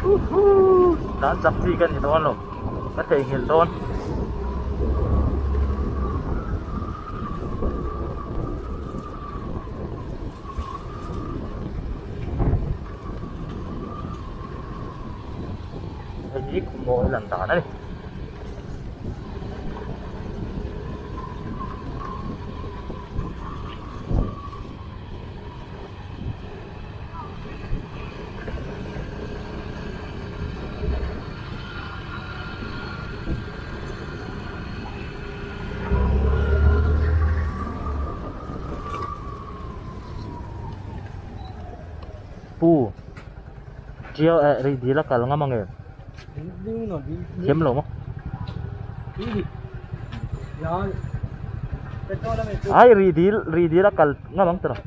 Tlan chak chi ka ni dawn lo ka theihnghilh dawn. Hei hi khawmawi lan dan a ni. Pu Tiau eh rih dil a kal ngam ange thiam lo maw ai rih dil rih dil a kal ngam ang tawh.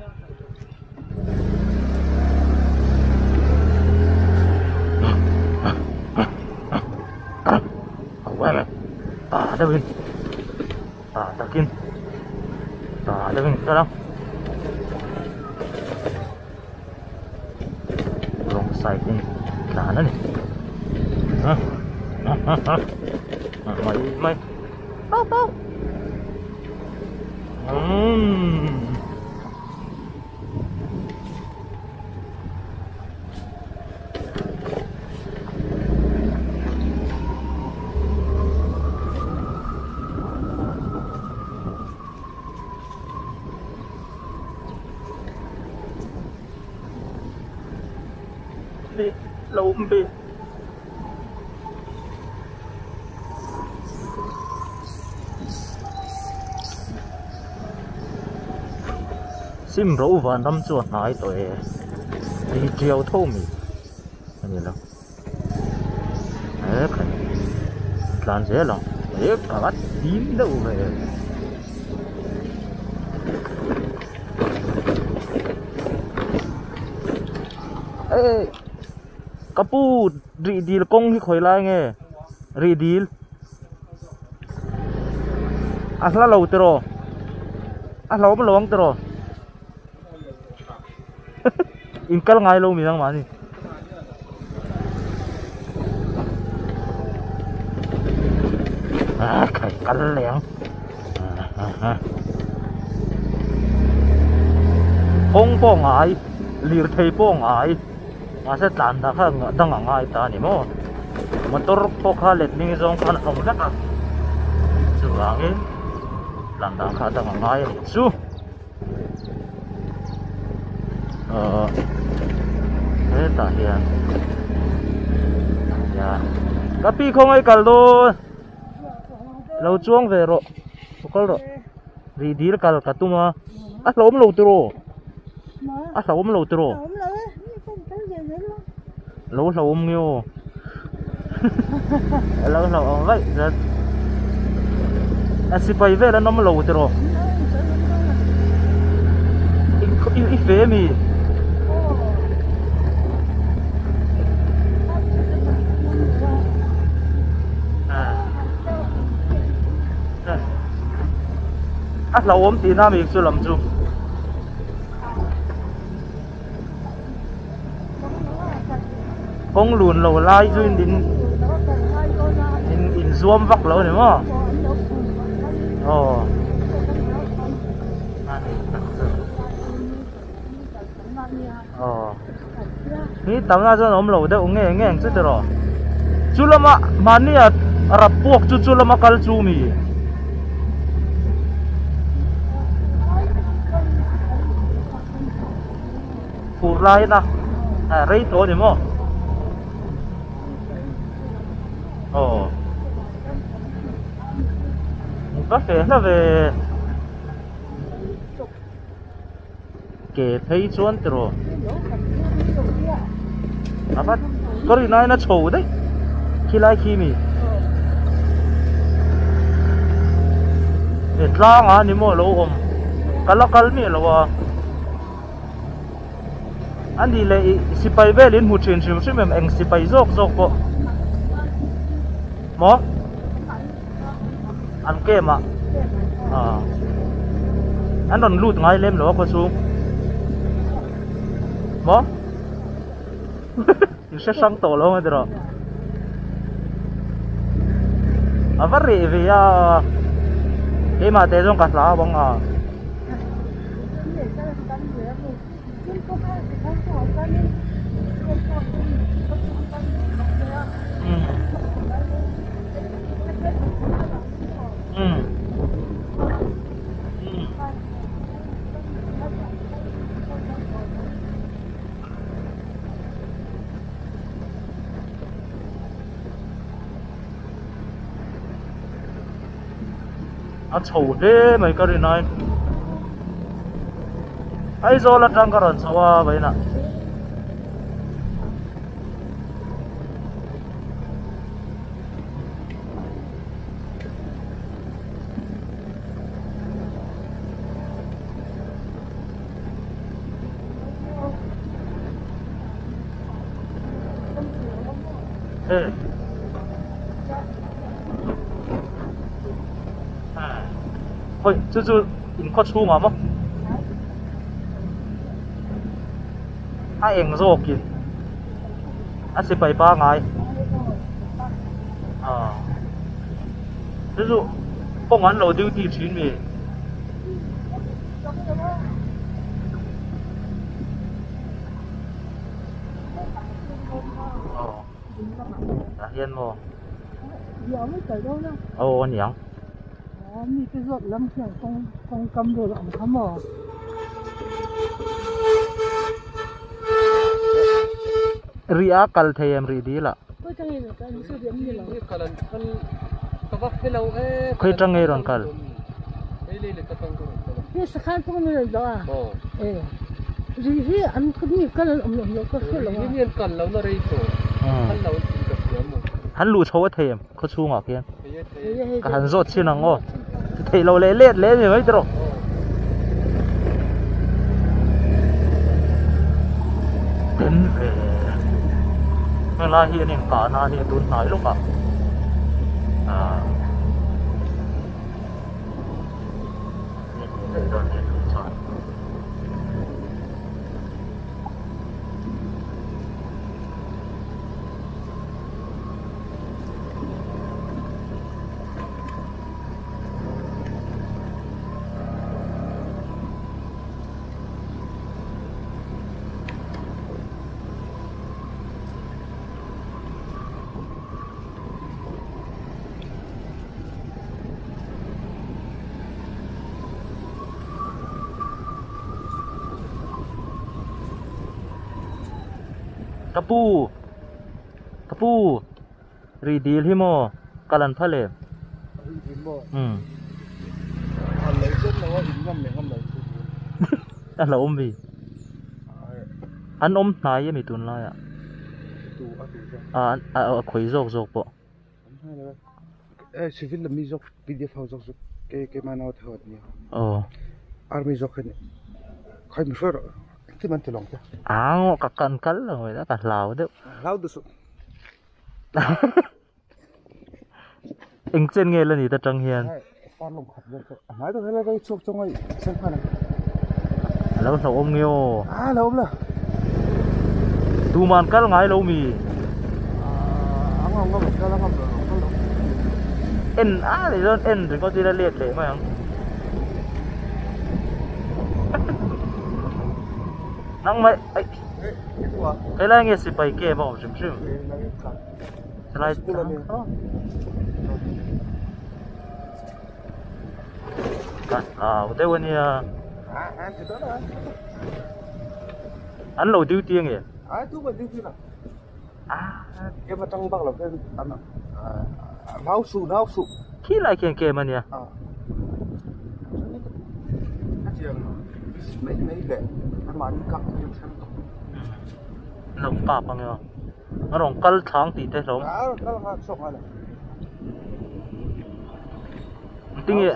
Ta deuhin ta takin ta deuhin kal ang wrong side in tlan a ni ha ha ha ha mai mai pau pau umm. Lo awm ve. Sim ro vanram chu a hnai tawh e tih tiau tho mai a ni lo he khat tlan zel ang he pakhat ding deuh ve. Ka pu rih dil kawng hi khawi lai nge rih dil a hla lo tiraw a hlauhawm lo ang tiraw in kal ngai lo mi nangmah ni a khai kal leh ang kawng pawh ngai lirthei pawh ngai. Mahse tlan dah kha dang a ngai ta a ni maw motor pawh kha letling zawng khan a awm vek a chuvangin tlan dah kha dang a ngai a nih chu ahh hetah hian ka pi khawngaih kal dawn lo chuang ve rawh lo kal rawh rih dil kal ka tum a a hlauhawm lo tiraw a hlauhawm lo tiraw lo hlauhawm nge aw lo hlauhawm vaih zet a sipai vel an awm lo tiraw i fe mi. A hlauhawm tihna mi chu lam chu. Kawng lun lo lai chu in in in zuam vak lo a ni maw? Aw. Aw. Hi tamna chuan awm lo deuh nge nge ang chu tiraw. Chu lama mahni a rap puak chu chu lama kal chu mi. Fur lai na rei tawh a ni maw. Aw. Ka fe hla ve. Ke phei chuan tiraw a va ka rin aiin a chho daih khilai khi mi he tlang ah ni maw alo awm ka la kal miah lo a a nih leh ih sipai vel in hmu thin hrim hrim em eng sipai zawk zawk pawh maw. An kem ah ah an rawn lut ngai lem lo a khaw chhung maw. In hre hrang tawh lo ang tiraw. A va reh ve a, keimah teh chuan ka hlau ang a. A chho hle mai ka rin ai Aizawl atang ka rawn chho a vawiinah. Hoi chu chu in khaw chhungah maw a eng zawkin a sipai pangai ah chu chu kawng an lo duty thin mi. Tah hian maw aw a niang rih a kal thei em rih dil ah khawi tang nge rawn kal. Han luh chho a thei em khaw chhungah khian ka han zawt chhin ang aw theih loh leh let leh a ni mai tawh ten ve helai hi an inkahna a nia tun hnai lawkah ah. Ka pu ka pu ri dil hi maw kal an phal em a lo awm vi an awm hnai a mi tunlai ah a khawi zawk zawk pawh. Civil lam mi zawk pdf ho zawk chu ke keimah nau te ho an nia aw army zawk hi khawi mi hruai rawh engtin an ti lawng te ang ka kan kal lo mai ka hlau deuh hlau duh suh eng chen nge la ni ta tang hian far lawng khat vel pawh a hnai deuh helai ka chhuak chawng a sen khan a lo hlauhawm nge aw a lo awm la tuman kal ngai lo mi a ngam ngam kal a ngam lo kal lo en a ni chuan en ringawt ila let leh mai ang nang mai ai helai nge sipai camp a awm hrim hrim helai ka hlau deuh a nia an lo duty a nge khi lai khian kem a nia lo kap ang emaw a rawn kal thlang tih te hlawm tinge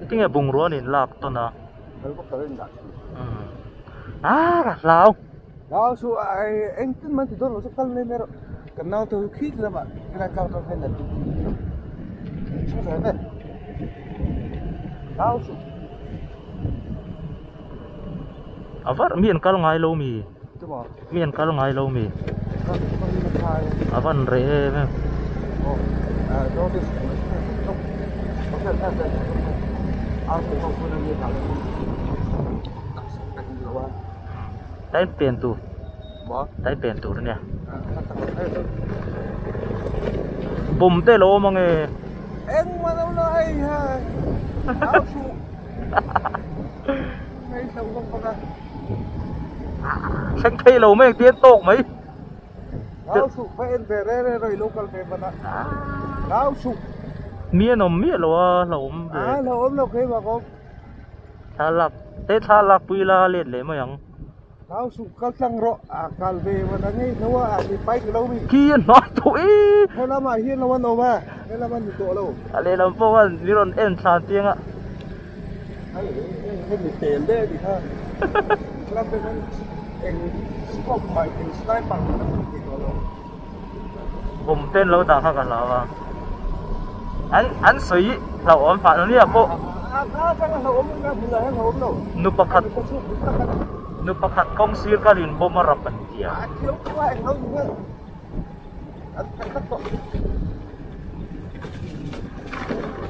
tinge bungrua an inlak tawn a ah ka hlau a var mi an kal ngai lo mi. Mi an kal ngai lo mi? A van reh em em. Tain pen tur tain pen tur ania. Bawm te lo awm ange. Thleng thei lo mai engtin tawk mai. Mi an awm miah lo a hlauhawm ve. Thlalak te thlalak pui la let leh mai ang. Khi a hnai tawh e. A lehlam pawh khan mi rawn en thlan chiang a. Bawm ten lo dah kha ka hlau a. An an sawi hlauhawm phah lo nia pawh. Nu pakhat nu pakhat kawng sir kalin bawm a rap an ti a.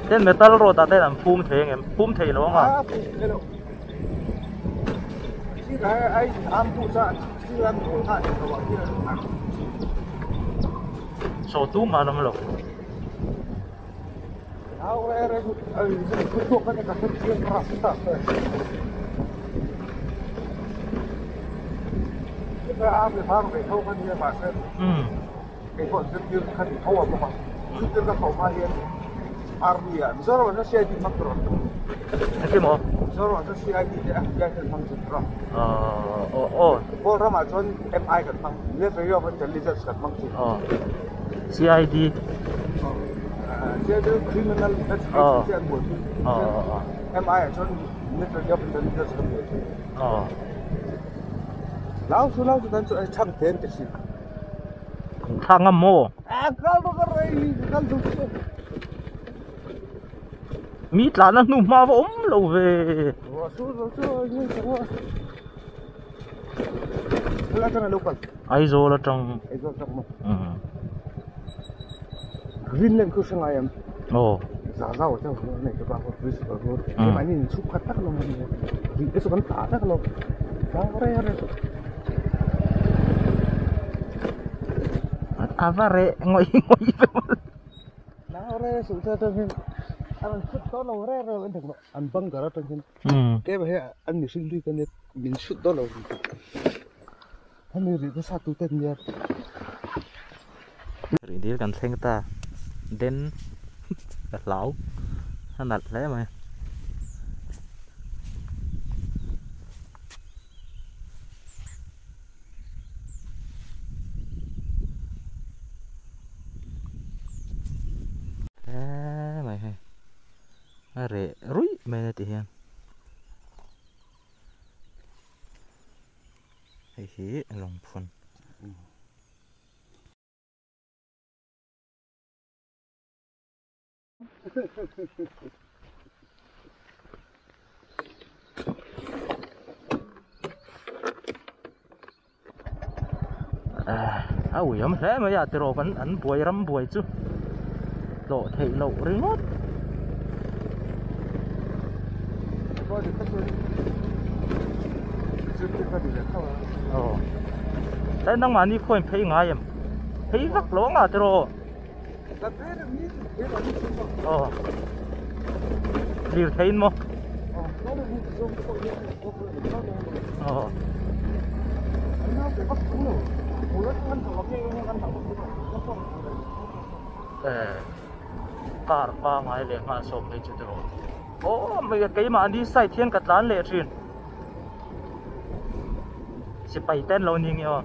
Ten metal rod ah ten an phum thei ang em? Phum thei lo ang a. Saw tum a lam lo. Engkim maw? Aw aw CID aw aw Thla ngam maw? Mi tlahna hnu hma va awm lo ve. Aizawl atang. Aw. A va reh ngawih ngawih ve maw. Rih dil kan thleng ta den ka hlau a nalh hle mai. Hle mai hei a reh ruih mai a ti hian hei hi lungphun. A uiawm hle mai a tiraw kan an buai ram buai chu tlawh theih loh ringawt. Aw tlai nangmahni khawiin phei ngai em phei vak lo ang a tiraw. Aw lirthei in maw aw eh car pangai leh nghal sawm phei chu tiraw aw mai keimahni side hian ka tlan leh thin sipai te an lo ni nge aw.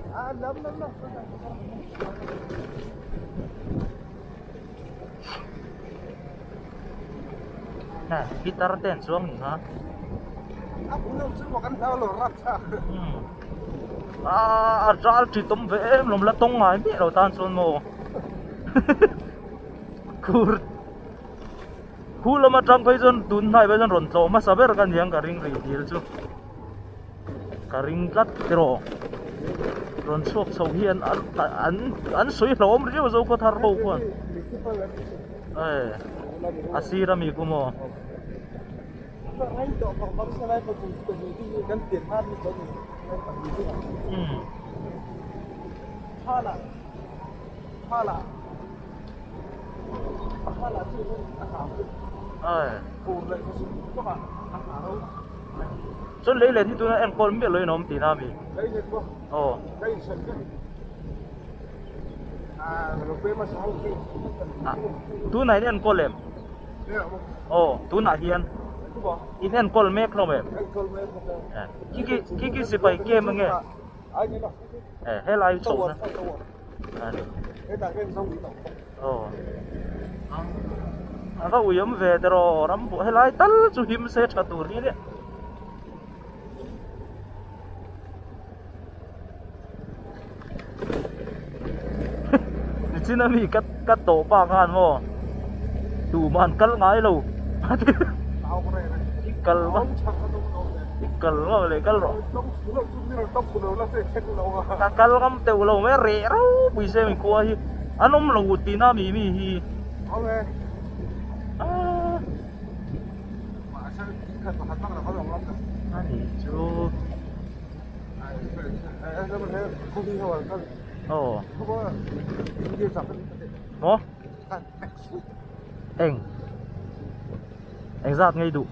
Nè, guitar te an chuang ni kha. A ral ṭi tawm ve em lawm la tawng ngai miah lo tan chuan maw. Khur khu lam aṭang phei chuan tun hnai phei chuan rawn tlawh hmasa ber ka niang ka ring rih dil chu. Ka ring tlat tiraw. Rawn chhuak chho hian an an sawi hlawm riau zo khaw thar ho khuan a sir ami khu maw. Chuan lei let hi tuna enkawl miah lo in a awm tihna ami? Aw. Tunah in enkawl em? Aw, tunah hian in enkawl mek hlawm em? Khi khi khi sipai camp ange? Helai chho na. Aw a va ui awm ve te rawh ram buh helai tal chu him se tha tur hi nia. Nichin ami ka ka tawh pa khan maw tuman kal ngai lo i kal va i kal va leh kal rawh ka kal ngam teuh lo mai a reh ropui se mi khua hi an awm lo tihna mi mi hi aaa a nih chu aw maw. Eng eng zat ngei duh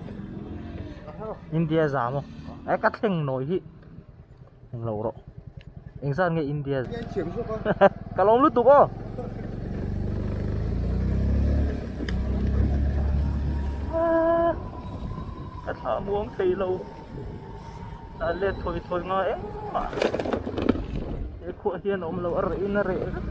India za maw e ka thleng nawi hi eng lo rawh eng zat nge India ka lawm lutuk aw ka thla muang thei lo a let thawi thawi ngai engmah he khuah hian a awm lo a reh in a reh vek.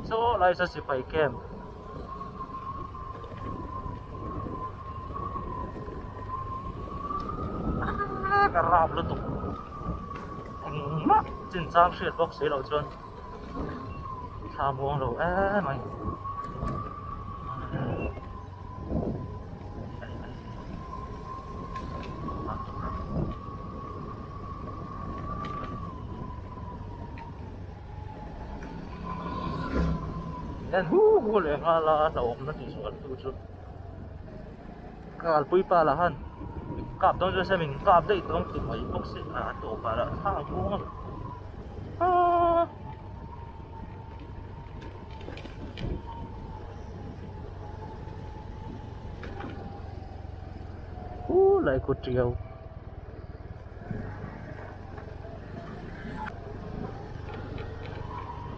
Saw lai saw sipai camp ka rap lutuk engmah chinchang hriat bawk si loh chuan thla muang lo em mai. En hu hu leh nghal a hlauhawmna tih sual tu chu ka kalpui pa lah han kap dawn chuan se min kap daih dawn ti mai bawk si a tawpah lah thla muang a aaa. Lại cột triều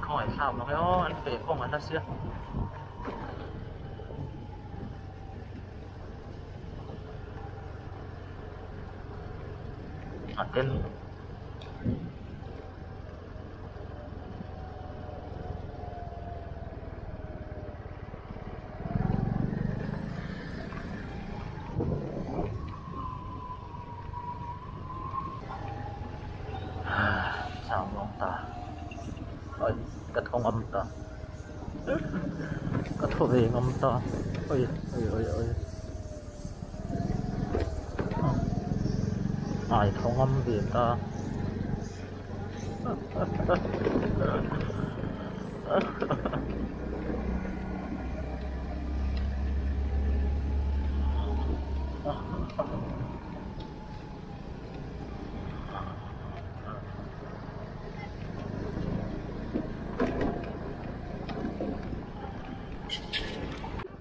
không phải sao mà cái anh về không anh ta xưa ở trên Oi ka tho ngam ta ka tho ve ngam ta oi oi oi oi ai tho ngam ve ta.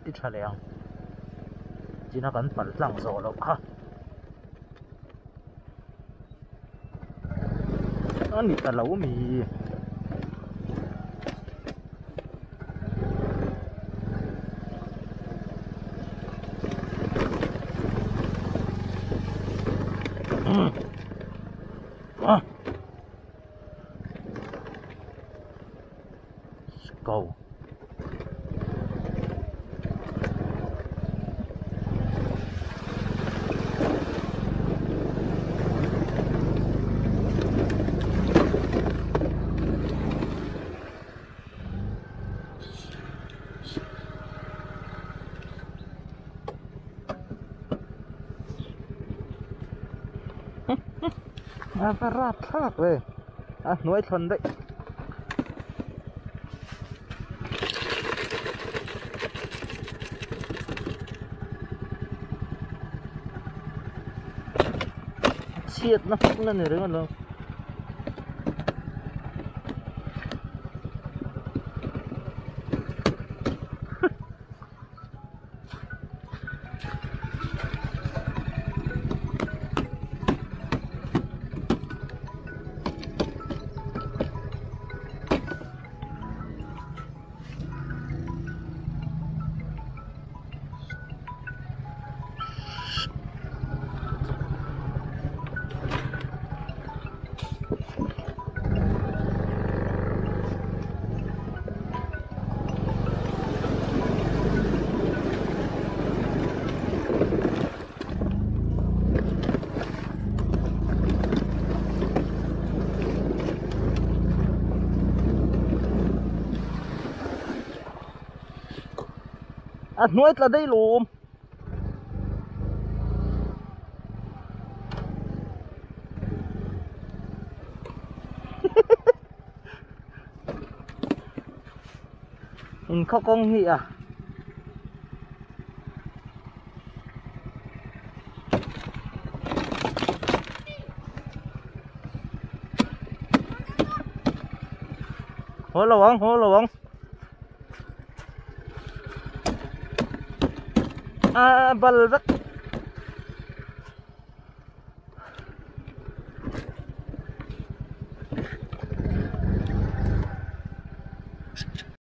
Ti tha leh ang china kan palh tlang zawh loh kha. A ni ta lo mi. Ah. Let's go. A va rap thlak ve a hnuai thlawn daih. Chhiatna hmun a ni reng alawm. A hnuai tla daih lawm. In khaw kawng hi a. Haw lo ang, haw lo ang. A bal vek.